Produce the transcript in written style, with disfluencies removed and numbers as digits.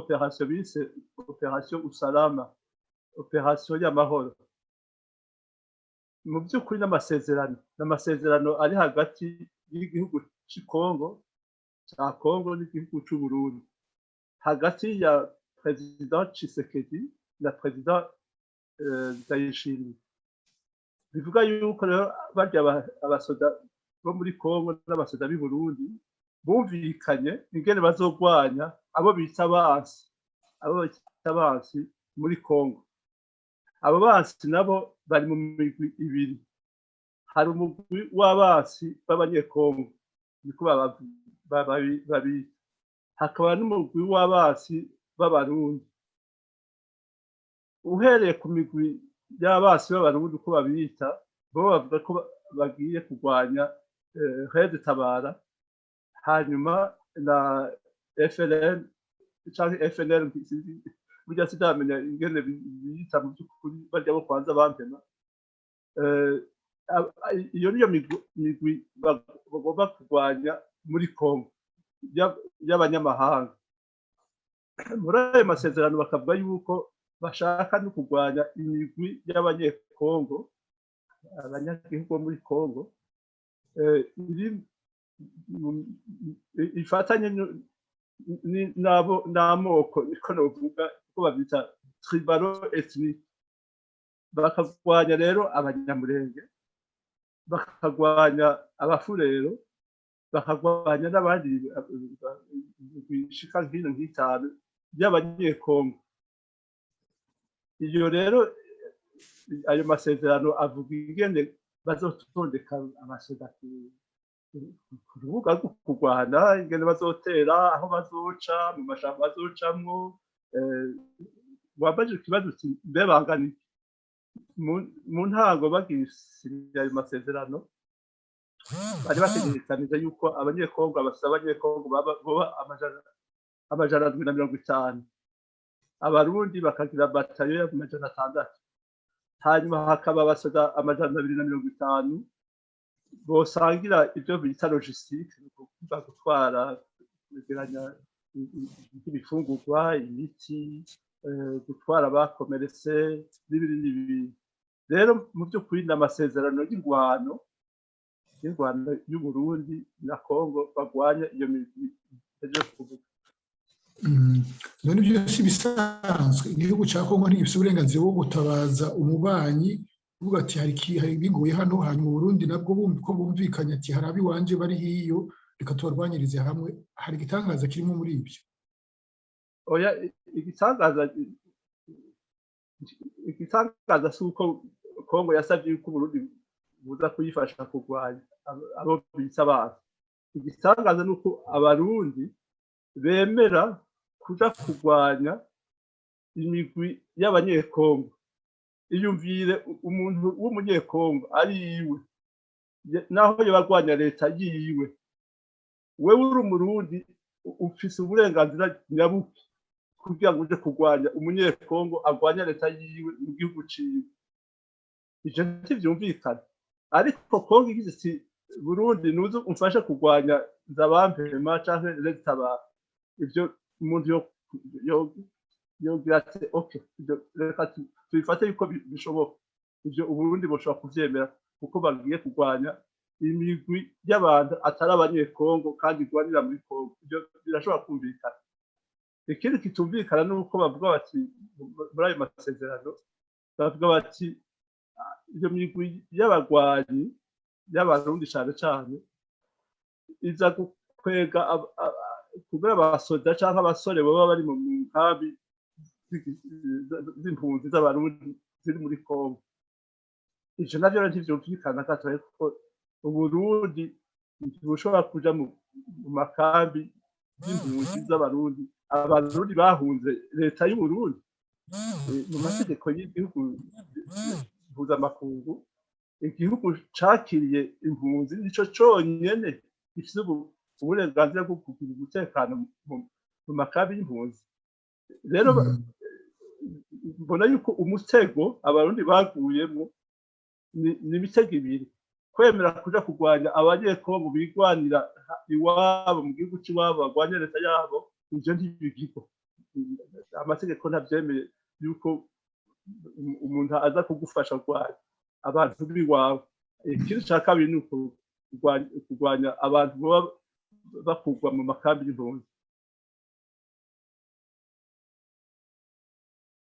opération bise opération Usalama, opération y'amahoro. Mu by'ukuri n'amasezerano ari hagati y'igihugu cy'i Kongo, cya Kongo, n'igihugu cy'u Burundi, hagati ya Perezida Tshisekedi na Perezida Ndayishimiye. Bivuga yuko rero barya abasoda bo muri Kongo n'abasoda b'i Burundi bumvikanye ingene bazogwanya abo bita abansi muri Kongo. Abo bansi nabo bari mu migwi ibiri. Hari umugwi w'abansi b'Abanyekongo, niko babita, hakaba n'umugwi w'abansi b'Abarundi. Uhereye ku migwi y'abansi b'Abarundi uko babita, bo bavuga ko bagiye kurwanya Red Tabara, hanyuma na FLN canke FNL, burya sindamenya ingene biyita mu by'ukuri, barya bo kwanza bampema. Iyo niyo migwi bagomba kurwanya muri Kongo y'abanyamahanga. Muri ayo masezerano bakavuga yuko bashaka no kurwanya imigwi y'Abanyekongo, abanyagihugu bo muri Kongo, iri ifatanye n'abo n'amoko, niko novuga ko babyita tribalo-ethnique. Bakagwanya rero Abanyamurenge, bakagwanya Abafurero, bakagwanya n'abandi bishika nk'ino nk'itanu y'Abanyekongo. Iyo rero ayo masezerano avuga ingene bazotondeka abasoda ku rubuga rwo kurwana, ingene bazotera, aho bazoca, mu mashamba bazocamwo. Wabajije ikibazo uti: "Mbe bangana iki?" Mu ntango bagisinya ayo masezerano, bari bategekanije yuko Abanyekongo, abasaba Abanyekongo boba 750, Abarundi bakagira batayo ya 600, hanyuma hakaba abasoda 250 bosangira ibyo bita logistique, ni ukuvuga gutwara, kwegeranya ibifungurwa, imiti, gutwara abakomeretse n'ibindi n'ibindi. Rero mu by'ukuri ni amasezerano y'ingwano y'Uburundi na Kongo, bagwanya iyo migwi ejo kuvuga. None ibyo si bisanzwe? Igihugu cya Kongo ntigifite uburenganzira bwo gutabaza umubanyi, uvuga ati hari ibiguye hano, hanyuma Uburundi nabwo bumva ko bumvikanye ati: "Hari ab'iwanje bari hiyo, reka tubarwanyirize hamwe"? Hari igitangaza kirimo muri ibyo? Oya, igitangaza si uko Kongo yasabye yuko Uburundi buza kuyifasha kurwanya abo bita abantu. Igitangaza ni uko Abarundi bemera kuja kurwanya imigwi y'Abanyekongo. Iyumvire umuntu w'Umunyekongo ari iwe, naho yoba leta yiwe, wewe uri Umurundi ufise uburenganzira nyabuki kugira ngo uje kurwanya Umunyekongo arwanya leta yiwe mu gihugu ciwe? Ivyo ntivyumvikana. Ariko Kongo igize iti: "Burundi, nuze umfashe kurwanya Nzabampema canke Red Tabara," ivyo umuntu yogira ati: "Okay, ivyo reka tubifate yuko bishoboka." Ivyo Uburundi bushobora kuvyemera kuko bagiye kurwanya imigwi y'abantu atari Abanyekongo kandi igwanira muri Kongo. Ivyo birashobora kumvikana. Ikindi kitumvikana ni uko bavuga bati, muri ayo masezerano bavuga bati iyo migwi y'abagwanyi y'Abarundi cane cane iza gukwega kugira abasoda canke abasore baba bari mu nkambi z'impunzi z'Abarundi ziri muri Kongo. Ivyo navyo rero ntivyumvikana gatoya, kuko Uburundi ntibushobora kuja mu makambi y'impunzi z'Abarundi, Abarundi bahunze leta y'Uburundi. Mu mategeko y'igihugu mpuzamakungu, igihugu cakiriye impunzi nico conyene gifise uburenganzira bwo kugira umutekano mu makambi y'impunzi. Rero mbona yuko umutego Abarundi baguyemwo ni imitego ibiri: kwemera kuja kurwanya Abanyekongo bigwanira iwabo mu gihugu c'iwabo, barwanya leta yabo, ivyo ntibigirwa. Amategeko ntabyemeye yuko umuntu aza kugufasha kurwanya abantu b'iwawe. Ikindi cya kabiri ni kurwanya abantu baba bakurwa mu makambi y'impunzi.